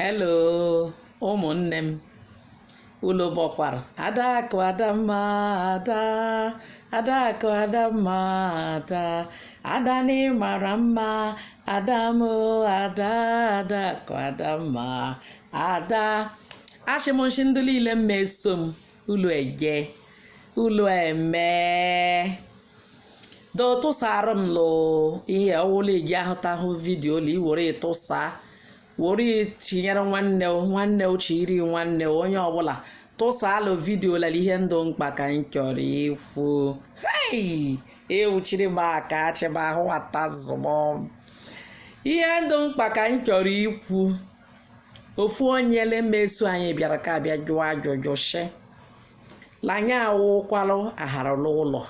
Hello ụmụnne m, unu bọkwara? Adakụ Adamma, Ada, Adakụ Adamma, Ada, Ada na ị mara mma, Ada m, Ada, Adakụ Adamma, Ada. Achị m nshi ndị niile m eso m ulu eje ulu eme do tụsara m lụ ihe ọwụla iji ahụtahụ video la iwere tụsa were tinyere nwanne nwanne ochiri nwanne onye ọbụla tụsalụ video lere ihe ndụ mkpa ka m chọrọ ikwu. Hei, ewuchiri m aka achịba ahụ atazụmọ ihe ndụ mkpa ka m chọrọ ikwu. Ofu onye le mmeso anyị bịara ka abịa jụọ ajụjụ shi lanya awụkwalụ agharala ụlọ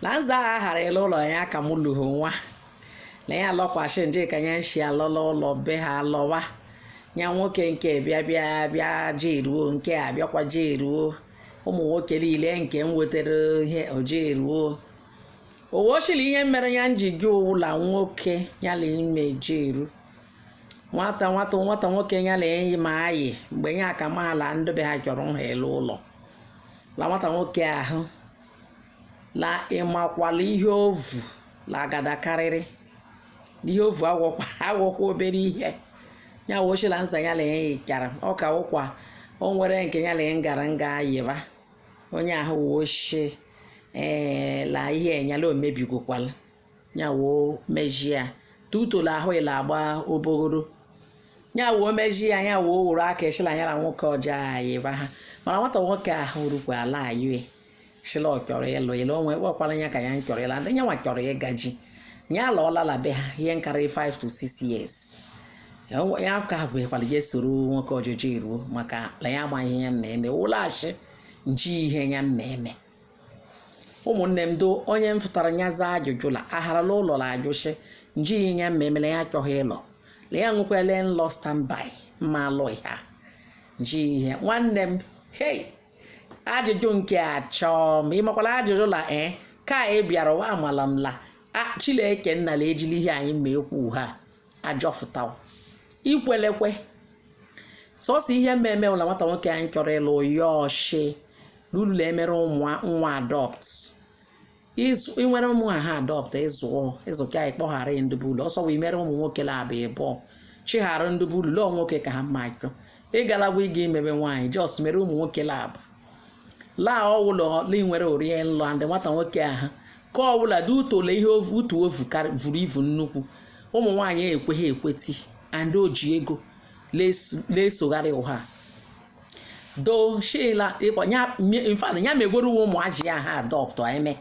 na nza agha aghara ịlụ ụlọ ya ka m lụghị nwa na ya alọkwasị nje ka ya nshi alọla ụlọ be ha alọwa ya nwoke nke bịa bịa bịa jeruo nke a bịakwa jeruo ụmụ nwoke niile nke m wetara ihe ojeruo owochili ihe mere ya nji gị ụla nwoke ya na ime jeru nwata nwata nwata nwoke ya na enyi ma ayị mgbe ya aka maala ndị be ha chọrọ nha elu ụlọ la nwata nwoke ahụ la ịmakwala ihe ovu la agada karịrị ihe ovu agwọkwa obere ihe ya wochila nza ya na enyi kara ọ ka wụkwa o nwere nke ya na ngara nga ayịba onye ahụ wochi ee la ihe enyala omebigwokwala ya woo mejie tutola ahụ ila agba obogoro ya woo mejie ya ya woo were aka eshila ya na nwoke ọjọọ ayịba ha mana nwata nwoke ahụ rukwa ala ayụ shila ọ chọrọ ịlụ ịlụ onwe kpọkwara ya ka ya chọrọ ịla ndị nyanwa chọrọ ịgaji ya alọọla la be ha ihe nkarị 5 to 6 years ya ka gwekwara ya soro nwoke ọjọọ eruo maka na ya amaghị ihe ya mmemme ụlọachi nji ihe ya mmemme. Ụmụnne m do onye m fụtara ya zaa ajụjụ la agharala ụlọ la ajụshi nji ihe ya mmemme na ya achọghị ịlọ la ya nwekwele nlọ standby mma alụ ha nji ihe nwanne m. Hei, ajụjụ nke achọ m ịmakwala ajụjụ la ee ka ị bịara ụwa amala m la Chineke nna la ejili ihe anyị ma ekwu ha ajọfụtawa ikwelekwe sọsọ ihe mmemme ụlọ nwata nwoke anyị chọrọ ịlụ ya ọshị lulula emere ụmụ nwa adopt inwere ụmụ ha adopt ịzụọ ịzụka anyị kpọghara ndụbụ ụlọ ọsọ wee mere ụmụ nwoke labụ ịbụọ chighara ndụbụ ụlọ lụọ nwoke ka ha mma achọ ịgalagwa ịga imebe nwaanyị jos mere ụmụ nwoke labụ laa ọwụlọ nwere orie nlọ ndị nwata nwoke ahụ ka ọbụla dị utole ihe utu ovu vuru ivu nnukwu ụmụ nwaanyị ekweghị ekweti and o ji ego na-esogharị ụha do shila ịkpọ ya ya megwere ụmụ ajị ya ha adopt eme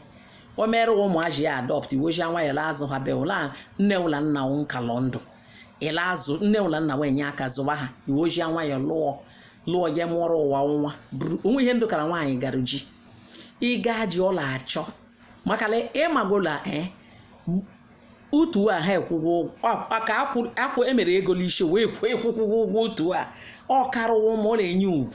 o mere ụmụ ajị ya adopt iwojia nwayọọ azụ ha be ụla nne ụla nna nkalọ ndụ ịla azụ nne ụla nna wee nye aka zụba ha iwojia nwayọọ lụọ lụọ ya mụọrọ ụwa nwa onwe ihe ndụ kara nwaanyị gara ji ịga ji ọla achọ maka na ịmagwola ee utu a ha ekwụgwọ ka akwụ emere ego n'isi wee kwuo ekwụkwụgwọ ụgwọ otu a ọ karụwa ma ọ na-enye ugwu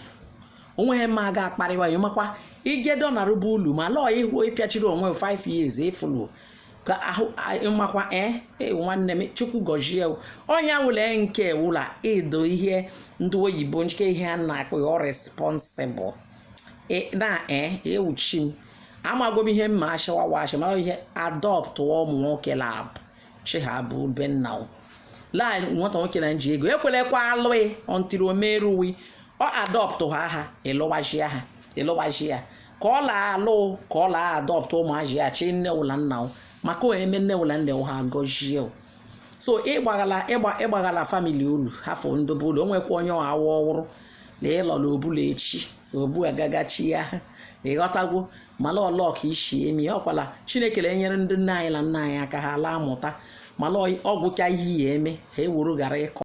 onweghị mma ga akparịwa ya makwa ige dọnarụba ulu ma lọọ ihu ịpịachiri onwe 5 years ịfụlụ ka ahụ makwa ee nwanne m chukwu gọzie ọnya wụle nke wụla ịdụ ihe ndị oyibo nke ihe a na-akpọ ya responsible na ee ewuchi m amago m ihe mma ashịwawa ashị mara ihe adopt ụmụ nwoke lab chi ha bụ be nna laa nwata nwoke na nji ego ekwelekwa alụghị ọntiri omeruwi ọ adopt ha ha ịlụwaji ha ịlụwaji ya ka ọ laa alụ ka ọ laa adopt ụmụazị ya chi nne ụla nna maka eme nne ụla nne ha gọzie so ịgbaghala ịgbaghala famili ulu hafụ ndobe ụlọ onwekwa onye awa ọwụrụ na ịlọla obula echi obu agagachi ya ịghọtagwo mana ọlọka isi emi ọkwala Chineke na-enyere ndị nne anyị na nna anyị aka ha laa mụta mana ọgwụcha ihe ya eme ha ewuru gara ịkọ.